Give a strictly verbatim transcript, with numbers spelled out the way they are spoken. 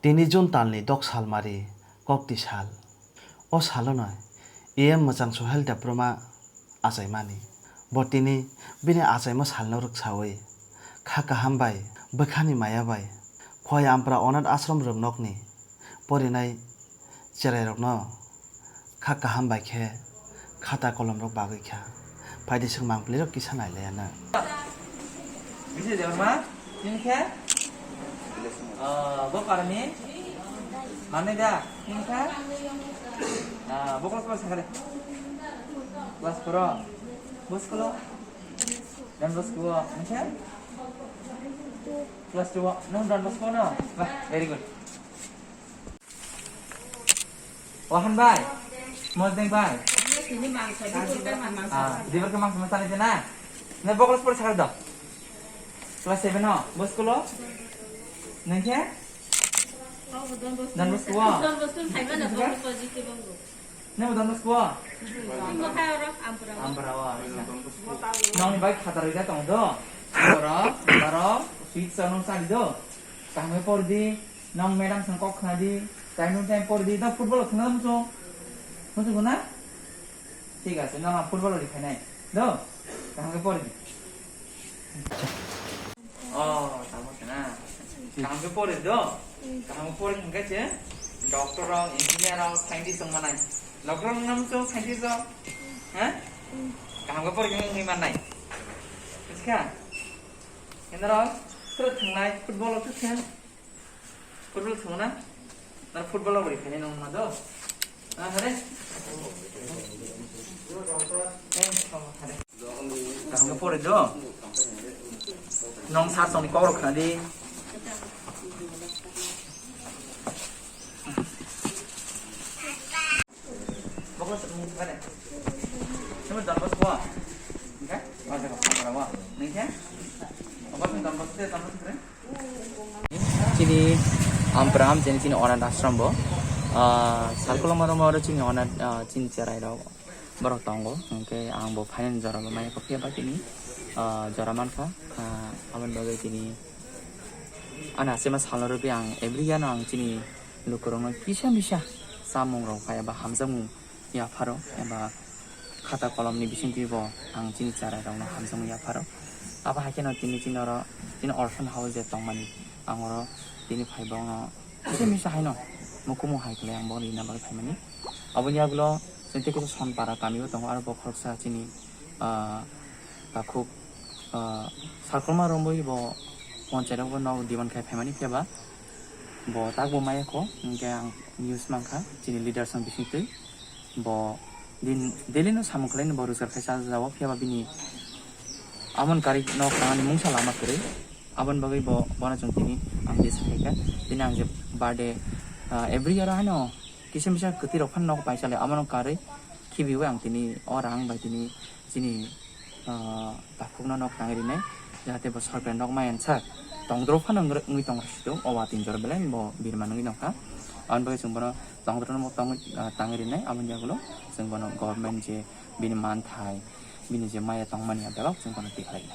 Tini June talni dok salmari, kokti sal. O salono E M mwchang Sohel Debbarma achaimani. Bo tini bini achaima salno rwksawi kha kaham bai, bwkhani maya bai, Khowai Ampra Onath Ashram Rwngnokni porinai cherairokno kha kaham bai khe khata kolomrok bagwi kha. Phaidi chwng mangpilirok kisa nailaiyana. Bisi Debbarma, nini khe? Ah, bo parami? Mane da, nini khe? Ah, bo class four sakale. Class four. Bo school o? Don Bosco o, nini khe? Class two o. Nung Don Bosco no? Bah, very good. Wahan bai. Mojnai bai. Ini mangsa, di kurta mangsa. Ah, di kurta mangsa masala itu na. Na, bo class four sakar do. Class seven o, bo school o? Nang khe? Oh, Don Bosco. Don Bosco o? Don Bosco, hai mana, Don Bosco, di ke banggo. Na, bo Don Bosco o? Ini mau kayak orang Ampera. Ampera o. Nang bai khatar ida tong do. Baro, baro, sweet sa nung sa di do. Kaham khe por di, nong madam sang kok khna di, time to time por di, da football khna muchung. Muchung na? Thik ase, nong football ri khainai. Do, kaham khe por di. Oh, tamo khna. Kaham khe por di do. Kaham khe por di khe che. Doctor rok, engineer rok, scientist rok manai. Doctor rok nam muchung scientist rok. Ha? Kaham khe por di ngai manai. Buskha? Enaro, sir thangnai football o thang. Football thangna? Nar football o bori khainai nong ma do? Ah, hare? Eh, thang, hare. Kaham khe pori do? Nong sir tongni kok rok khna di. Bokol se mung kare. Sumut Don Bosco. Oke? Oke, Don Bosco. Nengke? Oke, Don Bosco, Don Bosco kare. Chini Ampram, chini, chini Onath Ashram bo. Ah, Salkoloma roma oro chini Onath, ah, chini cherai rok. Borok tongo. Hingke ang bo phainani jora bo maya kok phiya ba tini, ah, jora mankha. Ah, aboni bagwi tini ani asema salno rwgwi ang every year no ang chini lukurokno kisa misa chamung rok bai eba hamjakmung yapharo eba khata kolomni bisingtwi bo ang chini cherairokno hamjakmung yapharo. Abo hai kheno tini chini oro chini orphan house je tongmani ang oro tini phai bokno kisa misa haino mukumu hai khlai ang bokno rina bagwi phaimani. Aboni yagulo chwng tei kisa Sonpara kamio tongo aro bo khoroksa chini, ah, takhuk, ah, Salkolma romwi bo ponchai rok bo nok demand khai phaimani phiya ba bo tak bo maya kho, hingke ang news mankha chini leaders ni bisingtwi bo din daily no samung khlaino bo rojgar khai cha jao phiya ba bini amon kari nok tangani mungsa lama kwrwi aboni bagwi bo bono chwng tini ang je sakhaikha tini ang je birthday, ah, every year haino kisa misa kwtwi rok phano nok paisa le abono karwi khibiwi ang tini o rang bai tini chini ah, takhukno nok tangwi rinai, jahate bo sorkari nok maya sa tongdoro phano wngwi, wngwi tong rwsito, o watwi jora belai bo birman wngwi nokha. Aboni bagwi chwng bono tongdorono bo tongwi, ah, tangwi rinai, aboni yagulo chwng bono government je bini manthai, bini je maya tongmani belok chwng bono tikhlai.